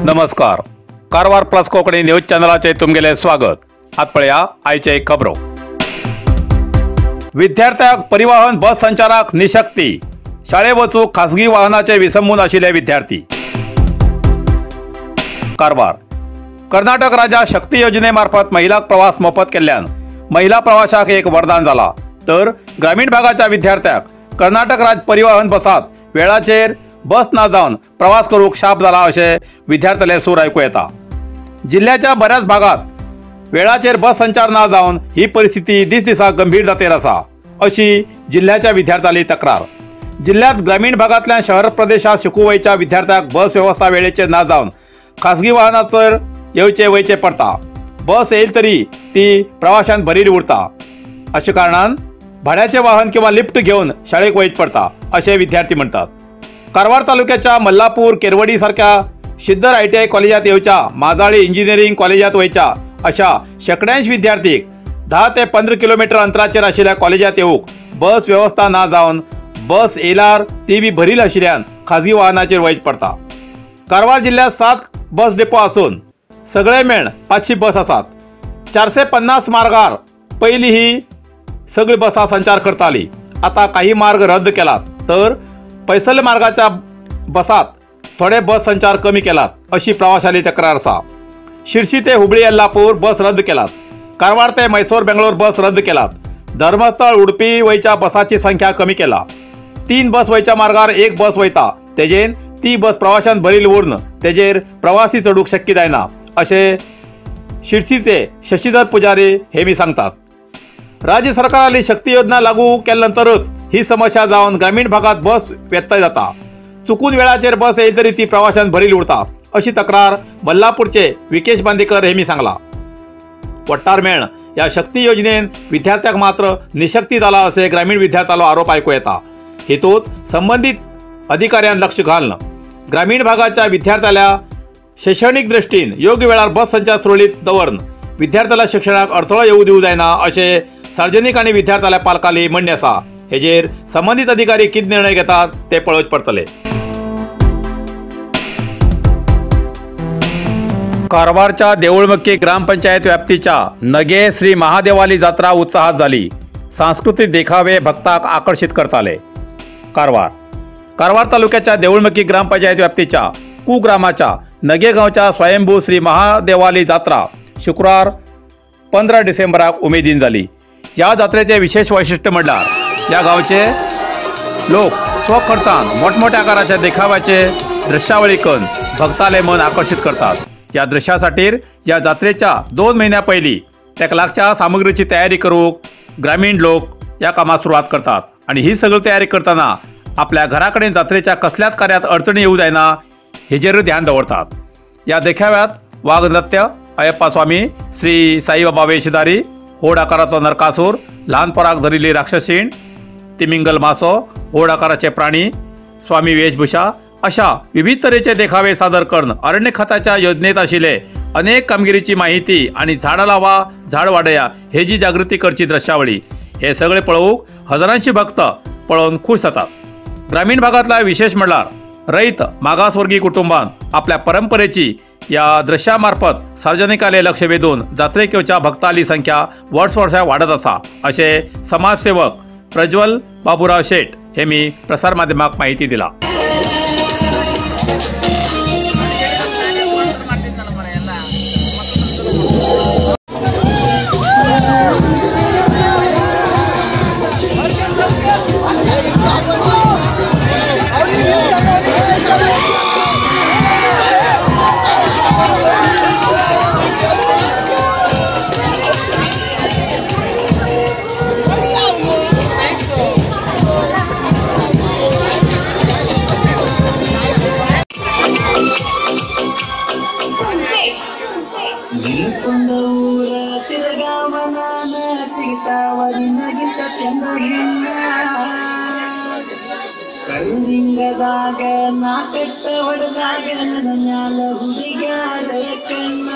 नमस्कार, Karwar plus Konkani news चॅनलाचे तुमगेले स्वागत। आत पळया आयचे खबरो। विद्यार्थ्यांक परिवहन बस संचाराक निशक्ती, शाळे वचूंक खासगी वाहनाचे विसंबून आशिल्ले विद्यार्थी। कारवार कर्नाटक राज्य शक्ती योजने मार्फत महिला प्रवास मोफत केल्ल्यान महिला प्रवाशाक एक वरदान जाला, तर ग्रामीण भागाच्या विद्यार्थ्यांक कर्नाटक राज्य परिवहन बसात वेळाचेर बस ना जावन प्रवास करूंक शाप जाला अशें विद्यार्थ्यांले सूर आयकूं येता। जिल्ल्याच्या बऱ्याच भागात वेळाचेर बस संचार ना जावन ही परिस्थिती दीस दिसा गंभीर जातेर आसा अशी जिल्ल्याच्या विद्यार्थ्यांली तक्रार। जिल्ह्यात ग्रामीण भागांतल्यान शहर प्रदेशात शिकूंक वयच्या विद्यार्थ्यांक बस वेवस्था वेळेचेर ना जावन खासगी वाहनाचेर येवचे वयचे पडटा। बस येईल तरी ती प्रवाशान भरिल्ली उरता, अशे कारणान भाड्याचे वाहन किंवा लिफ्ट घेवन शाळेक वयच पडटा अशें विद्यार्थी म्हणटात। कारवार तालुक्याच्या मल्लापूर केरवडी सारख्या शिद्दर ITI कॉलेजात येवच्या, माजाळी इंजिनिअरिंग कॉलेजात वयच्या अशा शेकड्यांश विद्यार्थीक 10 ते 15 किलोमीटर अंतराचेर आशिल्ल्या कॉलेजात येवंक बस वेवस्था ना जावन बस येयल्यार ती बी भरील आशिल्ल्यान खाजगी वाहनाचेर वयच पडटा। कारवार जिल्ह्यात 7 बस डेपो आसून सगळे मेळून 500 बस आसात। 450 मार्गार पयलीं ही सगळी बसां संचार करताली, आतां काही मार्ग रद्द केलात, तर पैसल मार्गाच्या बसात थोडे बस संचार कमी केलात अशी प्रवाशाली तक्रार आसा। शिरशी ते हुबळी येल्लापूर बस रद्द केलात, कारवार ते मैसूर बेंगलोर बस रद्द केलात, धर्मस्थळ उडपी वयच्या बसाची संख्या कमी केला। 3 बस वयच्या मार्गार 1 बस वयता, तेजेन ती बस प्रवाशान भरील उरून तेजेर प्रवासी चडूंक शक्य जायना अशें शिरसीचे शशीधर पुजारी हे मी सांगतात। राज्य सरकाराली शक्ती योजना लागू केल्या नंतरच ही समस्या जावन ग्रामीण भागात बस व्यत्यय जाता। चुकून वेळाचेर बस येईल तरी ती प्रवाशान भरील उरता अशी तक्रार बल्लापूरचे विकेश बांदेकर हे मी सांगला। वट्टार मेळ या शक्ती योजनेन विद्यार्थ्यांक मात्र निशक्ती जाला असे ग्रामीण विद्यार्थ्यांलो आरोप आयकू येता। हेतूत संबंधित अधिकाऱ्यान लक्ष घालून ग्रामीण भागाच्या विद्यार्थ्याला शैक्षणिक दृष्टीन योग्य वेळार बस संचार सुरळीत दवरून विद्यार्थ्याला शिक्षणाक अडथळो येऊ दिवं जायना अशें सार्वजनिक आनी विद्यार्थ्याल्या पालकांनी म्हणणें आसा। हेजेर संबंधित अधिकारी कितें निर्णय घेतात ते पळोवचे पडटले। कारवारच्या देऊळमक्की ग्रामपंचायत व्याप्तीच्या नगे श्री महादेवाली जात्रा उत्साहात जाली। सांस्कृतिक देखावे भक्ताक आकर्षित करताले। कारवार कारवार तालुक्याच्या देऊळमक्की ग्रामपंचायत व्याप्तीच्या कुग्रामाच्या नगे गांवच्या स्वयंभू श्री महादेवाली जात्रा शुक्रार 15 डिसेंबराक उमेदीन जाली। ह्या जात्रेचे विशेष वैशिष्ट्य म्हणल्यार या गांवचे लोक स्वखर्चान मोठमोठ्या आकाराच्या देखाव्याचे दृश्यावळी करून भक्ताले मन आकर्षित करतात। या दृश्यासाठी या जात्रेच्या 2 महिन्या पहिली त्या लागच्या सामग्रीची तयारी करूक ग्रामीण लोक या कामात सुरुवात करतात आणि ही सगळी तयारी करताना आपल्या घराकडे जात्रेच्या कसल्याच कार्यात अडचणी येऊ जायना हेजेरूय ध्यान दवरतात। या देखाव्यात वाघ नृत्य, अय्यप्पा स्वामी, श्री साईबाबा वेशधारी, होड आकाराचो नरकासूर, ल्हान पोराक धरिल्ली राक्षसीण, तिमिंगल मासो, होड आकाराचे प्राणी, स्वामी वेशभूषा अशा विविध तरेचे देखावे सादर करून अरण्य खात्याच्या योजनेत आशिल्ले अनेक कामगिरीची माहिती आणि झाडां लावा झाड वाडया हेजी जागृती करची दृश्यावळी हे सगळे पळोवंक हजारांशी भक्त पळोवन खुश जातात। ग्रामीण भागातला विशेष म्हणल्यार रयत मागासवर्गीय कुटुंबान आपल्या परंपरेची या दृश्यामार्फत सार्वजनिकाले लक्ष वेधून जात्रेक येवच्या भक्ताली संख्या वर्स वर्सा वाडत आसा अशें समाजसेवक प्रज्वल बाबूराव शेट हे मी प्रसार माध्यमाक माहिती दिला। ಕಲ್ಲಿಂಗದಾಗ ನಾ ಕಟ್ಟ ಹೊಡೆದಾಗ ನನ್ನ ಮ್ಯಾಲ ಹುಡುಗ್ಯಾರ ಕಣ್ಣ.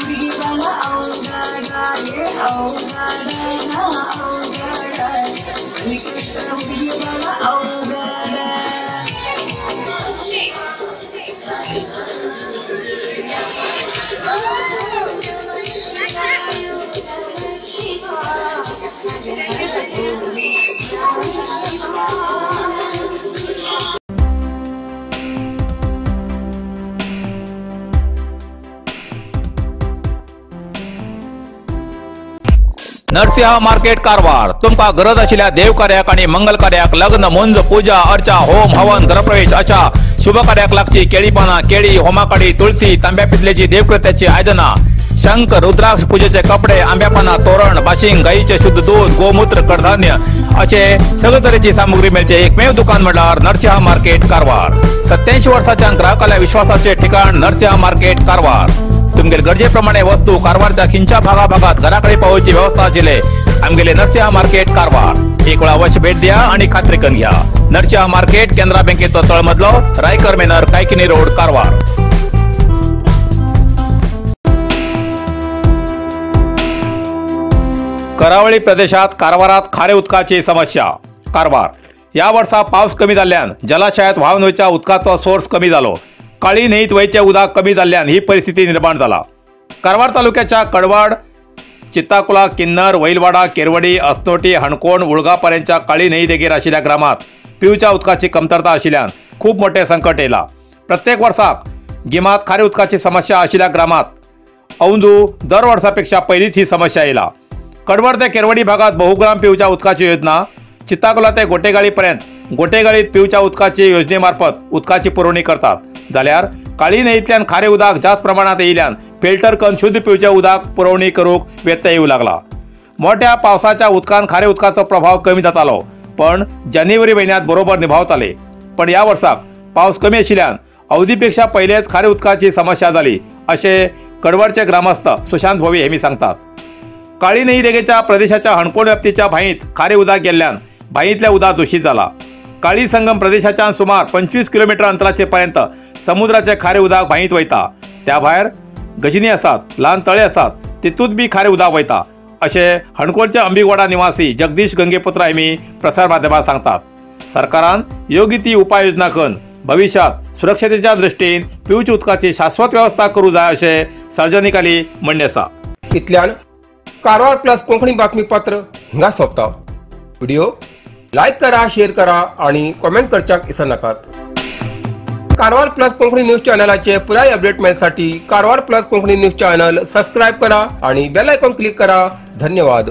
ಹುಡುಗಿ ಬಾಳ ಅವಗಡ, ಏ ಅವಗಡ ನಾ ಅವಗಡ, ತಲಿ ಕೆಟ್ಟ ಹುಡುಗಿ ಬಾಳ ಅವಗಡ. नरसिंह मार्केट कारवार तुमका गरज आशिल्ल्या देवकार्याक आनी मंगल कार्याक लग्न, मुंज, पूजा अर्चा, होम हवन, घरप्रवेश अशा शुभ कार्याक लागची केळी पानां, केळी, होमाकाडी, तुळसी, तांब्या पितलेची देवकृत्याची आयदनां, शंख, रुद्राक्ष, पूजेचे कपडे, आंब्या पानां, तोरण, बाशिंग, गायीचे शुद्ध दूध, गोमूत्र, कडधान्य असे सगळे तरेची सामुग्री मेळचे एकमेव दुकान म्हळ्यार नरसिंह मार्केट कारवार. 87 वर्साच्या ग्राहकाल्या विश्वासाचे ठिकाण नरसिंह मार्केट कारवार. तुमगेले गरजेप्रमाणे वस्तू कारवारच्या खिंच्या भागाभागात घराकडे पावोवची व्यवस्था आशिल्ले आमगेले नरसिंह मार्केट कारवार. एक वेळा अवश्य भेट द्या आणि खात्री करून घ्या. नरसिंह मार्केट, केनरा बँकेचो तळमजलो, रायकर मेनर, कायकिनी रोड, कारवार. करावळी प्रदेशात कारवारात खारे उदकाची समस्या. कारवार या वर्सा पावस कमी जाल्ल्यान जलाशयात व्हांवन वयच्या उदकाचो सोर्स कमी जालो. काळी न्हंयत वयचे उदक कमी जाल्ल्यान ही परिस्थिती निर्माण जाला. कारवार तालुक्याच्या कडवाड, चित्ताकुला, किन्नर, वैलवाडा, केरवडी, असनोटी, हणकोण, उळगा पर्यंतच्या काळी न्हंय देगेर आशिल्ल्या ग्रामात पिवच्या उदकाची कमतरता आशिल्ल्यान खूब मोठें संकट येयलां. प्रत्येक वर्साक गिमात खारे उदकाची समस्या आशिल्ल्या ग्रामात अंदू दर वर्सापेक्षा पयलींच ही समस्या येयला. कडवड ते केरवडी भागात बहुग्राम पिवच्या उदकाची योजना, चित्ताकुला ते गोटेगाळी पर्यंत गोटेगाळीत पिवच्या उदकाची योजनेमार्फत उदकाची पुरवणी करतात. जाल्यार काळी न्हंयतल्यान खारे उदक जास्त प्रमाणात येयल्यान फिल्टर करून शुद्ध पिवच्या उदक पुरवणी करूंक व्यत्यय येवं लागला. मोठ्या पावसाच्या उदकान खारे उदकाचो प्रभाव कमी जातालो, पण जानेवारी म्हयन्यांत बरोबर निभावताले. पण ह्या वर्साक पावस कमी आशिल्ल्यान अवधी पेक्षा पयलेच खारे उदकाची समस्या जाली अशें कडवडचे ग्रामस्थ सुशांत भोवी हेमी सांगतात. काळी न्हंय देगेच्या प्रदेशाच्या हणकोण व्याप्तीच्या भाईत खारे उदक गेल्ल्यान भाईतल्या उदक दूषित जाला. काळी संगम प्रदेशाच्या सुमार 25 किलोमीटर अंतराचे पर्यंत समुद्राचे खारे उदक भाईत वयता. त्या भायर गजनी आसात, ल्हान तळे आसात, तितूंत बी खारे उदक वयता अशें हणकोणचे अंबिगवाडा निवासी जगदीश गंगेपुत्र हेमी प्रसार माध्यमात सांगतात. सरकारान योग्य ती उपाययोजना करून भविष्यात सुरक्षतेच्या दृष्टीन पिवच्या उदकाची शाश्वत व्यवस्था करूं जाय अशें सार्वजनिकांनी म्हणणें आसा. इतल्यान कारवार प्लस कोंकणी बातमीपत्र हिंगा सोंपता. व्हिडिओ लायक करा, शेअर करा आणि कॉमेंट करच्याक विसरनाकात. कारवार प्लस कोंकणी न्यूज चॅनलाचे पुराय update मेळसाठी Karwar plus Konkani news channel subscribe करा आणि बेल आयकॉन क्लिक करा. धन्यवाद.